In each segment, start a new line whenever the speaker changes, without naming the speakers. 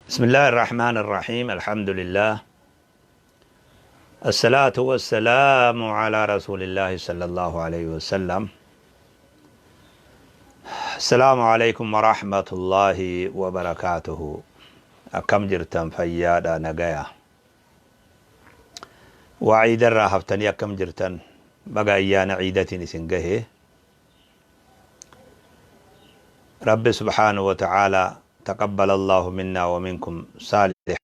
بسم الله الرحمن الرحيم، الحمد لله، الصلاة والسلام على رسول الله صلى الله عليه وسلم. السلام عليكم ورحمة الله وبركاته. Akkam jirtan? Fayyaadha? Nagaya? Waa ciidarraa haftanii akkam jirtan? Baga ayyaana ciidatiin isin gahe. Rabbi سبحانه وتعالى تقبل الله منا ومنكم صالح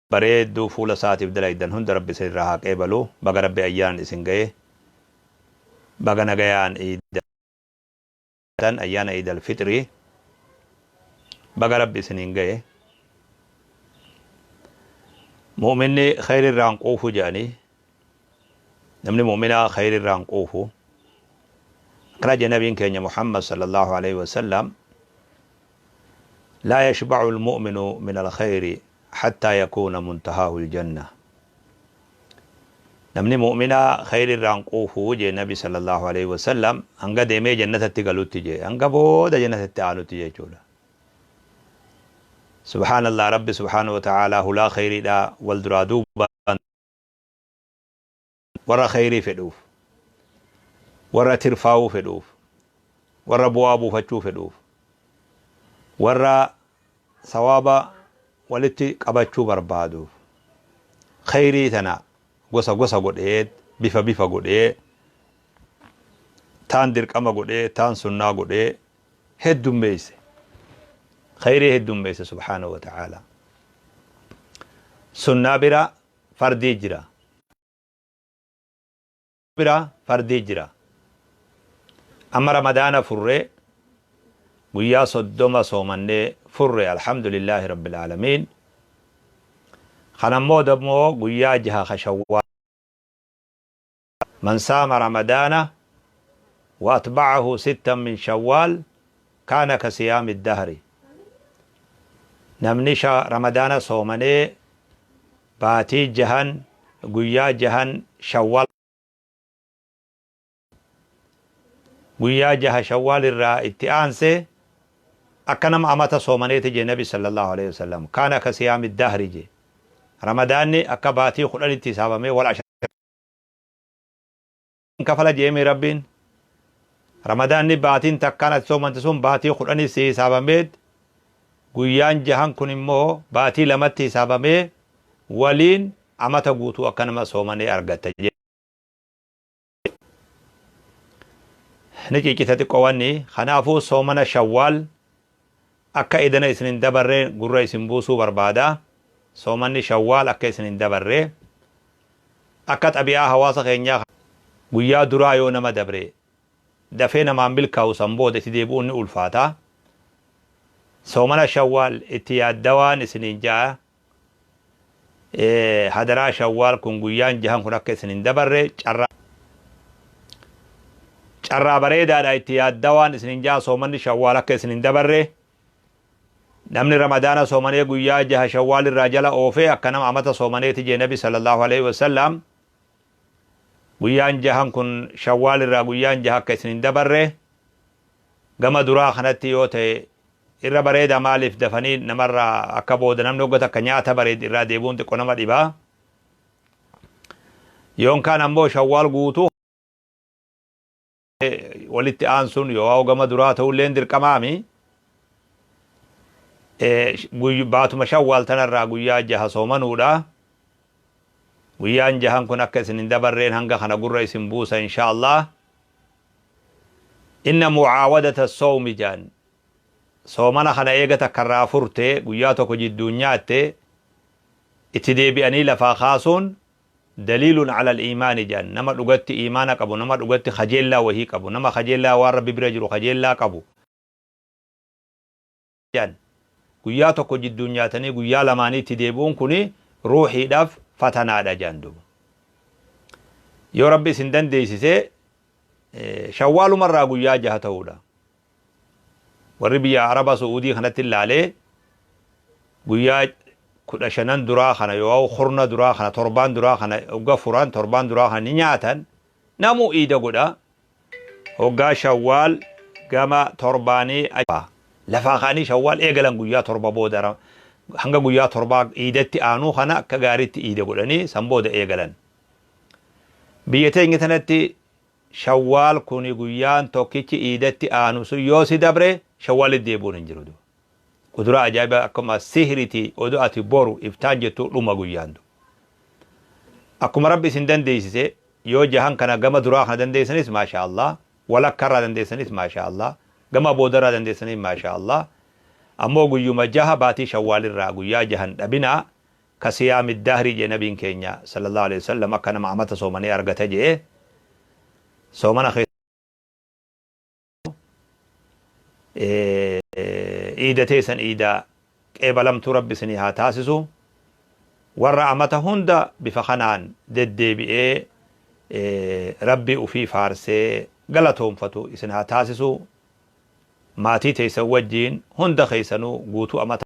bareedduu fuula isaatiif dalaydan hunda Rabbi isinirraa haa qeebalu. Baga Rabbi ayyaanan isin gahe. Baga nagayaan iidan, ayyaana Iid Alfixrii baga Rabbi isiniin gahe. Mu'minni khayrirraan quufu jedhanii, namni mu'minaa khayrirraan quufu. Akkana jedhe nabiin keenya Muhammad صلى الله عليه وسلم: لا يشبع المؤمن من الخير حتى يكون منتهاه الجنة. Namni mu'minaa khayrirraan quufu jee nabi صلى الله عليه وسلم, hanga deemee jannatatti galutti jee, hanga booda jannatatti aanutti jechuudha. سبحان الله, Rabbi سبحانه وتعالى hulaa khayriidha wal duraa duubaan warra khayrii fedhuuf, warra tirfaa'uu fedhuuf, warra bu'aa buufachuu fedhuuf, warra sawaaba walitti qabachuu barbaaduuf khayrii tana gosa gosa godhee, bifa bifa godhee, taan dirqama godhee, taan sunnaa godhee heddummeeyse, khayrii heddummeeyse سبحانه وتعالى. Sunnaa bira fardii jira, bira fardii jira. Amma Ramadaana furree, guyyaa 30 soomannee furre, الحمد لله رب العالمين. Kanammoo dammoo guyyaa 6 ka Shawwaal, من صام رمضان وأتبعه ستا من شوال كان كصيام الدهر. Namni Ramadaana soomanee baatii 6n, guyyaa 6n Shawwaal, guyyaa 6 Shawwaal irraa itti aanse, akka nama amata soomaneeti jee nabi صلى الله عليه وسلم. كان كصيام الدهر jee. Ramadaanni akka baatii 10tti hisaabamee wal kafala jeemi Rabbiin. Ramadaanni baatiin takkaan ati soomante sun baatii 10 si hisaabameet, guyyaan 6n kun immoo baatii 2tti hisaabamee, waliin amata guutuu akka nama soomanee argatta. Ni ciccita xiqqoo wanni. Kanaafuu soomana Shawwaal akka idana isin hin dabarre gurra isin buusuu barbaada. Soomanni Shawwaal akka isin hin dabarre. Akka xabi'aa hawaasa keenyaa guyyaa duraa yoo nama dabre dafee namaan milkaa'u, san booda itti deebi'uun ni ulfaata. Soomana Shawwaal itti yaaddawaan isiniin ja'a. Hadaraa, Shawwaal kun guyyaan 6n kun akka isin hin dabarre, carraa carraa bareedaadha, itti yaaddawaan isiniin ja'a. Soomanni Shawwaal akka isin hin dabarre. Namni Ramadaana soomanee guyyaa 6 Shawwaal irraa jala oofee akka nama amata soomaneeti jee nabi صلى الله عليه وسلم. Guyyaan 6n kun, Shawwaal irraa guyyaan 6 akka isin hin dabarre. Gama duraa kanatti yoo ta'e irra bareeda. Maaliif? Dafanii namarraa akka booda namni hoggata akka nyaata bareed irraa deebi'uun xiqqoo nama dhibaa. Yoon kaan ammoo Shawwaal guutuu walitti aansuun yoo gama duraa ta'ulleen dirqamaami. Baatuma Shawwaal tanarraa guyyaa 6 soomanuudha. Guyyaan 6n kun akka isin hin dabarreen hanga kana gurra isin buusa إن شاء الله. إن معاودة الصوم jaan, soomana kana eega takkarraa furte, guyyaa tokko jidduun nyaatte, itti deebi'anii lafaa kaasuun دليل على الإيمان jaan. Nama dhugatti iimaana qabu, nama dhugatti kajeellaa wahii qabu, nama kajeellaa waan Rabbi bira jiru kajeellaa qabu jaan. Guyyaa tokko jidduun nyaatanii guyyaa lamaanii itti deebi'uun kuni ruuxiidhaaf fatanaadha jaan. Duuba yoo Rabbi isin dandeessisee Shawwaalumarraa guyyaa 6 ta'uudha. Warri biyya Araba Su'uudii kanatti ilaalee guyyaa 15n duraa kana yoo kurna duraa kana, torbaan duraa kana hogga furan, torbaan duraa kana ni nyaatan, namuu iida godha. Hoggaa Shawwaal gama torbaanii Lafaa ka'anii Shawwaal eegalan guyyaa 7 booda hanga guyyaa torbaa iidatti aanuu kana akka gaariitti iida godhanii san booda eegalan. Biyya teenya tanatti Shawwaal kuni guyyaan tokkichi iidatti aanu sun yoo si dabre Shawwaalitti deebi'uun hin jiru. Kuduraa ajaa'ibaa akkuma sihriti odoo ati boru iftaan jettuu dhuma guyyaan du. Akkuma Rabbi isin dandeessise yoo jahan kana gama duraa kana dandeessanis maashaa Allah, walakka irraa dandeessanis maashaa Allah, gama booda irraa dandeessanis maashaa Allah. Ammoo guyyuma jaha baatii Shawwaal irraa guyyaa jahan dhabinaa ka siyaami dahrii jee nabiin keenya sallallahu alaihi wasallam akka nama amata soomanee argata jee soomana iida teessan iida qeebalamtuu rabbi isinii haa taasisu. Warra amata hunda bifa kanaan deddeebi'ee rabbii ufii faarsee galatoonfatu isin haa taasisu. Maatii teessan wajjiin hunda keessanuu guutuu amata.